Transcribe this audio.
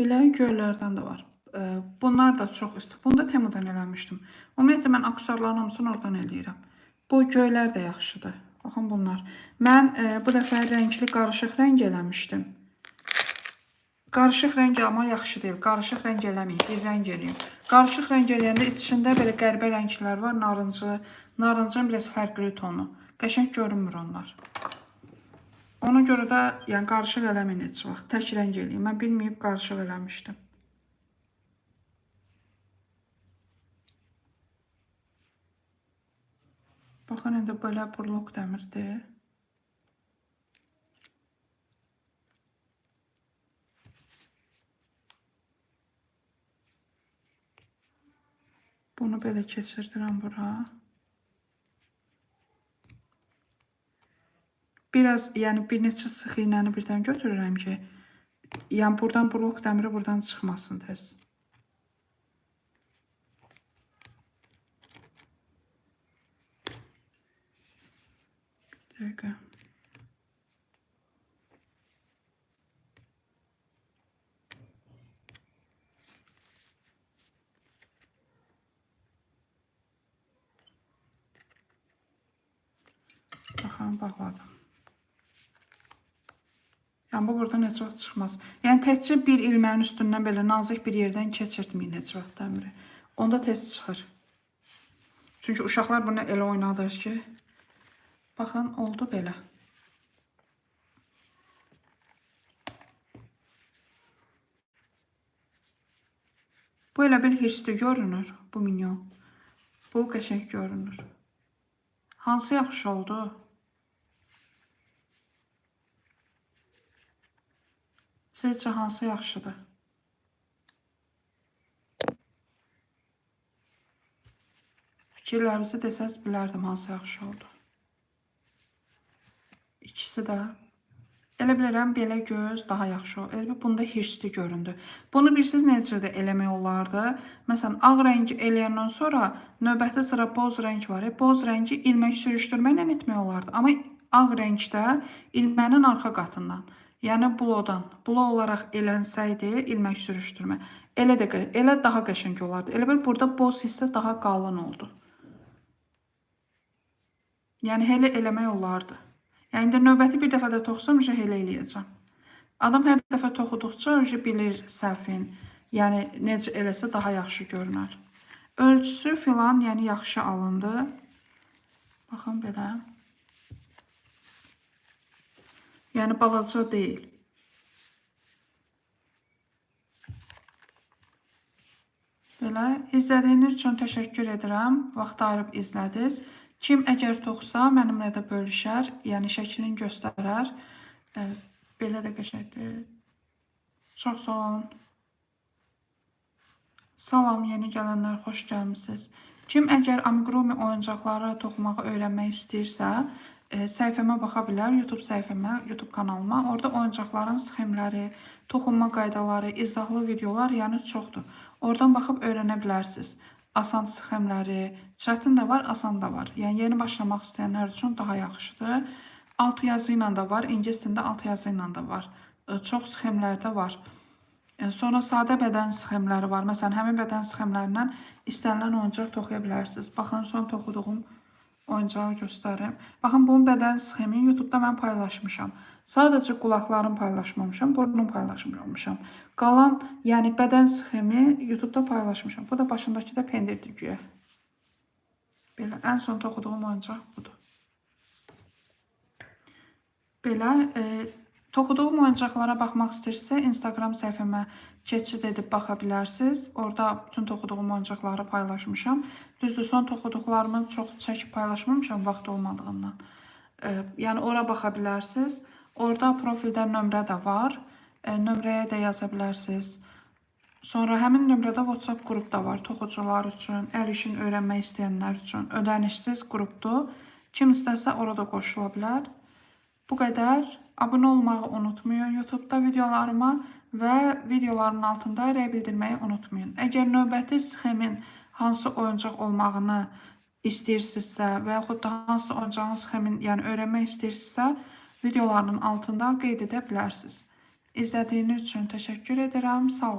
Belə göylərdən də var. Bunlar da çox isti. Bunu da Temudan eləmişdim. Ümumiyyətlə, mən aksesuarların hamısını oradan eləyirəm. Bu göylər də yaxşıdır. Baxın bunlar. Mən bu dəfə rəngli qarışıq rəng eləmişdim. Qarışıq rəng amma yaxşı deyil. Qarışıq rəng eləməyin, bir rəng eləyin. Qarışıq rəng eləyəndə içində belə qəribə rənglər var. Narıncı, narıncın biraz fərqli tonu. Qəşəng görünmür onlar. Ona görə də yəni qarışıq eləməyin heç vaxt. Tək rəng eləyin. Mən bilməyib qarışıq eləmişdim. Baxın indi belə burloq dəmirdir. Bunu belə keçirdirəm bura. Biraz, yəni bir neçə sıx iynəni birdən götürürəm ki, yəni buradan burloq dəmiri buradan çıxmasın tez. Bir dəqiqə. Baxın, bağladım. Yəni bu buradan heç vaxt çıxmaz. Yəni təkcə bir ilməyin üstündən belə nazik bir yerdən keçirtməyin heç vaxt dəmiri. Onda tez çıxır. Çünki uşaqlar bunu elə oynadır ki, baxın, oldu belə. Bu elə bil hirsli görünür, bu minyon. Bu qəşəng görünür. Hansı yaxşı oldu? Sizcə hansı yaxşıdır? Fikirlərinizi desəz bilərdim hansı yaxşı oldu. İkisi də. Elə bilirəm, belə göz daha yaxşı olur. Elə bil, bunda hirsli göründü. Bunu bilirsiniz necə də eləmək olardı? Məsələn, ağ rəngi eləyəndən sonra növbəti sıra boz rəng var. Boz rəngi ilmək sürüşdürməklə etmək olardı. Amma ağ rəngdə ilmənin arxa qatından, yəni blodan, blo olaraq elənsəydi ilmək sürüşdürmə. Elə də elə daha qəşəng olardı. Elə bil, burada boz hissə daha qalın oldu. Yəni, elə eləmək olardı. Yəni, indi növbəti bir dəfə də toxusam, elə eləyəcəm. Adam hər dəfə toxuduqca bilir səhvin. Yəni, necə eləsə daha yaxşı görünər. Ölçüsü filan, yəni yaxşı alındı. Baxın belə. Yəni, balaca deyil. Belə, izlədiyiniz üçün təşəkkür edirəm. Vaxt ayırıb izlədiniz. Kim əgər toxusa, mənimlə də bölüşər, yəni şəklini göstərər. Belə də qəşəngdir. Çox sağ olun. Salam, yeni gələnlər, xoş gəlmisiniz. Kim əgər amigurumi oyuncaqları toxumağı öyrənmək istəyirsə, səhifəmə baxa bilər, YouTube səhifəmə, YouTube kanalıma. Orada oyuncaqların sxemləri, toxunma qaydaları, izahlı videolar, yəni çoxdur. Oradan baxıb öyrənə bilərsiniz. Asan sxemləri, çətin də var, asan da var. Yəni, yeni başlamaq istəyənlər üçün daha yaxşıdır. Alt yazı ilə də var, ingilis dilində alt yazı ilə də var. Çox sxemlər də var. Sonra sadə bədən sxemləri var. Məsələn, həmin bədən sxemlərindən istənilən oyuncaq toxuya bilərsiniz. Baxın, son toxuduğum oyuncağı göstərim. Baxın, bunun bədən sxemini YouTube-da mən paylaşmışam. Sadəcə qulaqlarını paylaşmamışam, burnunu paylaşmamışam. Qalan, yəni bədən sxemi YouTube-da paylaşmışam. Bu da başındakı da pendirdir güya. Belə, ən son toxuduğum oyuncaq budur. Belə, toxuduğum oyuncaqlara baxmaq istəyirsinizsə, Instagram səhifəmə keçid edib baxa bilərsiniz. Orada bütün toxuduğum oyuncaqları paylaşmışam. Düzdür, son toxuduqlarımı çox çəkib paylaşmamışam vaxt olmadığından. Yəni, ora baxa bilərsiniz. Orada profildə nömrə də var. Nömrəyə də yaza bilərsiniz. Sonra həmin nömrədə WhatsApp qrup da var. Toxucular üçün, əl işini öyrənmək istəyənlər üçün ödənişsiz qrupdur. Kim istəsə orada qoşula bilər. Bu qədər. Abunə olmağı unutmayın YouTube-da videolarıma və videoların altında rəy bildirməyi unutmayın. Əgər növbəti sxemin hansı oyuncaq olmağını istəyirsinizsə və yaxud da hansı oyuncağın sxemin, yəni öyrənmək istəyirsinizsə, videoların altında qeyd edə bilərsiniz. İzlədiyiniz üçün təşəkkür edirəm. Sağ olun.